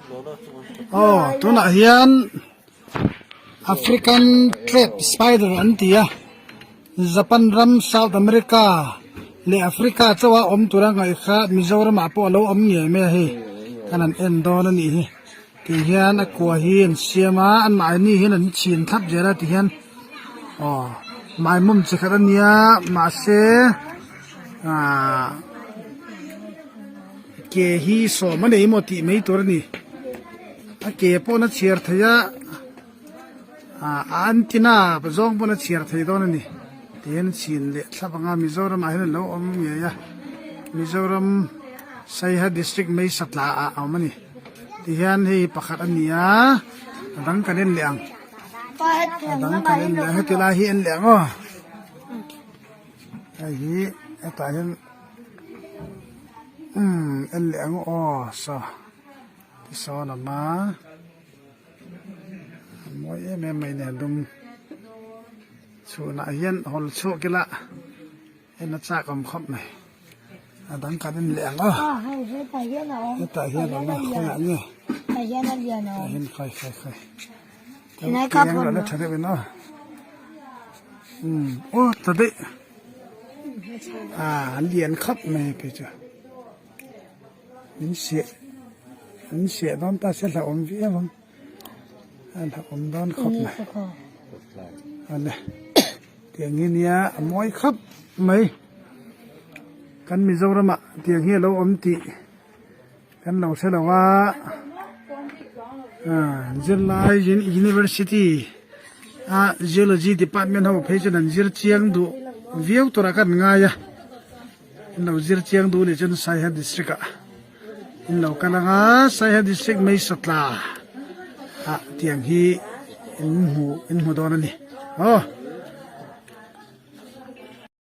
Aw tunah hian African trap spider an ti a Japan ram South America leh Africa chauha awm tura ngaih kha Mizoram ah pawh a lo awm ngei mai a hei kan han en dawn a nih hi tih hian a kua hi an siam a an mahni hian an chhin thlap zel a ti hian aw maimawm chi khat a nia mahse ahh. Ke hi sawm a nei maw tih mai tur a ni a ke pawn a chhiar thei a ah a antina zawng pawn a chhiar thei dawn a ni tihian chhin leh thlap ang a Mizoram ah hian a lo awm ngei a Mizoram Saiha district Meisatla ah a awm a ni tihian hei pakhat a ni a a dang kan en leh ang a dang kan en leh ang heti lai hi en leh ang aw hei hi hetah hian. Umm en leh ang aw saw tisawn a awm a a mawi em em mai nen dum chhunah hian hawl chhuak ila en a chak awm khawp mai a dang kan en leh ang aw hetah hian a awm a khawiah nge tah hian khawi khawi khawi tiang la tha deuh in aw umm aw ta daih. Ah an lian khawp mai phei chu min seh an seh dawn ta se hlauhawm viau ang a hlauhawm dawn khawp mai awle tiang hi nia a mawi khawp mai kan Mizoram ah tiang hi a lo awm tih kan lo hre lo a ah zirlai university a geology department ho phei chuan an zir chiang duh viau tur ah khan an ngai a an lo zir chiang duh anih chuan Saiha district ah an lo kal ang a Saiha district Meisatla ah tiang hi in hmu in hmu dawn a ni aw.